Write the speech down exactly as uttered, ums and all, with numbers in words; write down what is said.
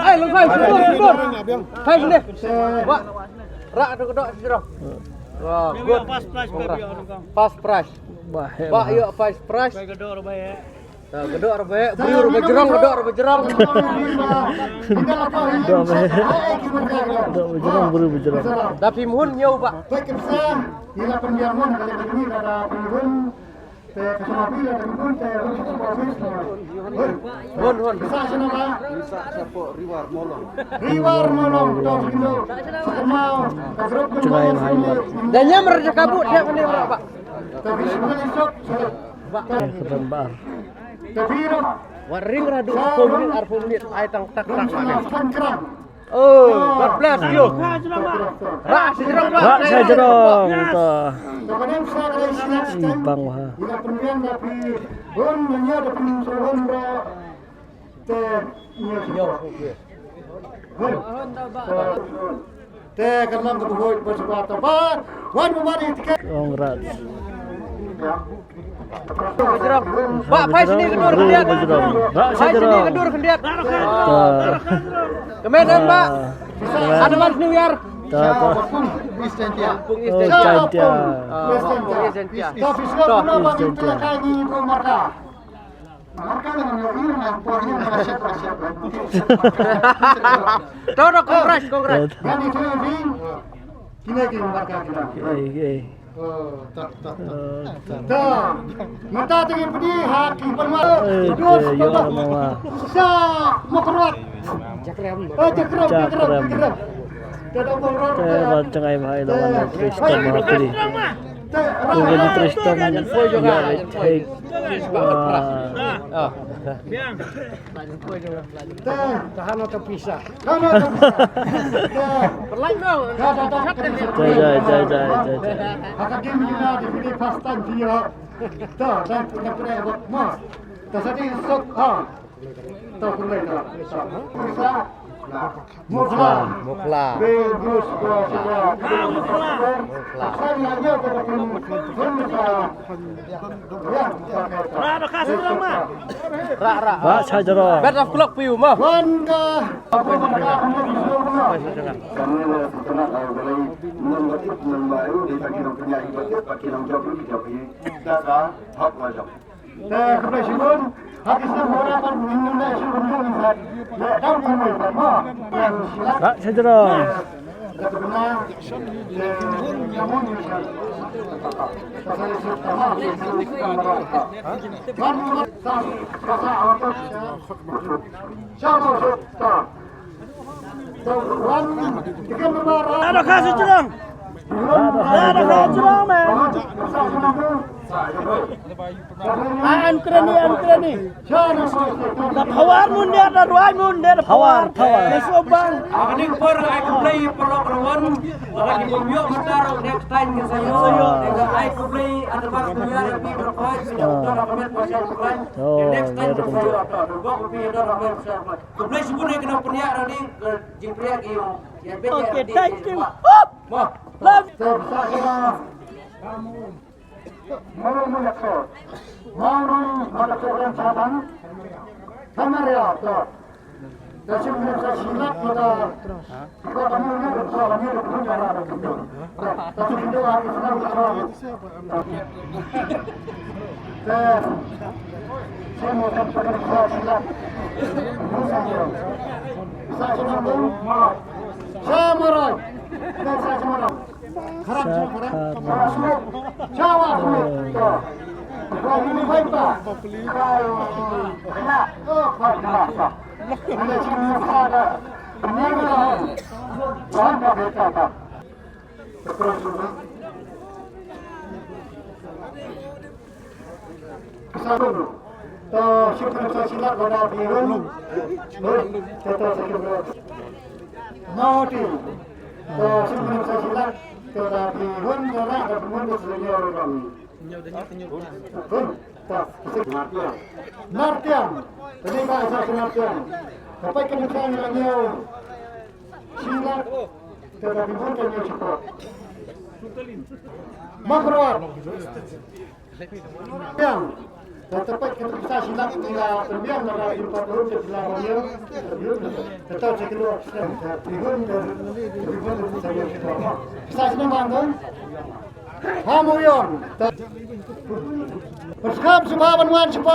Ai, long five, super, super. Five ni. Wah. Rak tu kedok sejrong. Wah, good. First prize, baby, orang kong. First prize. Bah, hebat. Bah, yuk, first prize. Baik, kedok, baik. Nah, kedok, baik. Beri, baik, jerong, kedok, baik, jerong. Kedok, baik. Kedok, baik, jerong, beri, baik, jerong. Dah phi mohon, nyau, bah. Baik, ke besar. Ila pynbiang mon, kalau begini, dah phi mohon. Hon, hon. Riwar Molong. Riwar Molong. Dah nyam rejak kabut dia kena berapa? Tapi sebenarnya sok. Bar. Waring radu sepuluh minit, arphew minit, ai tang tak tak. Oh, God bless you. Rak sejrong, rak sejrong. Rak sejrong. Bang wah. Te kan lang ka buhoi ba shuwa ta ba. Wan ba mari tiket. Congrats. Ba phai sini ka dur khyndiat. Ba phai sini ka dur khyndiat. Kmen em ba. Advance New Year. Ta ta. Pung East Jaintia. Pung East Jaintia. Pung East Jaintia. Tau dah, congrats, congrats. Kine ki marka kita. Okay, okay. Oh, tak, tak, tak. Tak. Mata tengah pedih, haki penwa. Eh, yo, mama. Sa, Mokroat. Jakrem. Oh, Jakrem, Jakrem, Jakrem. Jakrem. Te ba jngai bha ïa la wan Tristan Mahapli. Ku ba Tristan ïa rit hei. Tahan atau pisah. Tahan atau pisah. Jai jai jai jai jai. Haka game ina di video first time dia. Ta dan punya punya buat mas. Ta sadi sok ha. Mukla. Mukla. Mukla. Ra, ra, ka sura ma. Ra, ra. Ba, sa jero. Best of luck for you, ma. Wan ka. Te khublei shibun, ha ki snem ba la pan mynta shu kumjuh ngi sa. Ïa dang kumne ban mo. Rak sejrong. Ada ka sejrong. Ada ka sejrong, man. Ai, an kreni, an kreni. Da power mun dia, da ruai mun dia, da power. Power, power. Ai, so bang. Ani por ai khublei por lo perwan. Lagi pemio matar next time ke saya. Ai khublei ada bar kuliah lebih berkuat. Sudah kami pasal kuliah. Next time ke saya. Dua kopi ada ramai besar. Khublei shibun ïa kane u pynïaid rangbah, eh, jingpynïaid ïa u. Okay, thank you. Mo. Love. Nartiang. Tadi ka sa Nartiang. Dapat kena sa ngi la ngi. Sila. Tetapi bukan yang cepat. Makruat. Yang. Te peit kata pisa shilak ki la pynbiang na ka import road ka jylla Borneo. Kata sa kilo. Pisa shilak bang tu. Ha Mawïong. Pyrshang shuwa ban wan shuwa.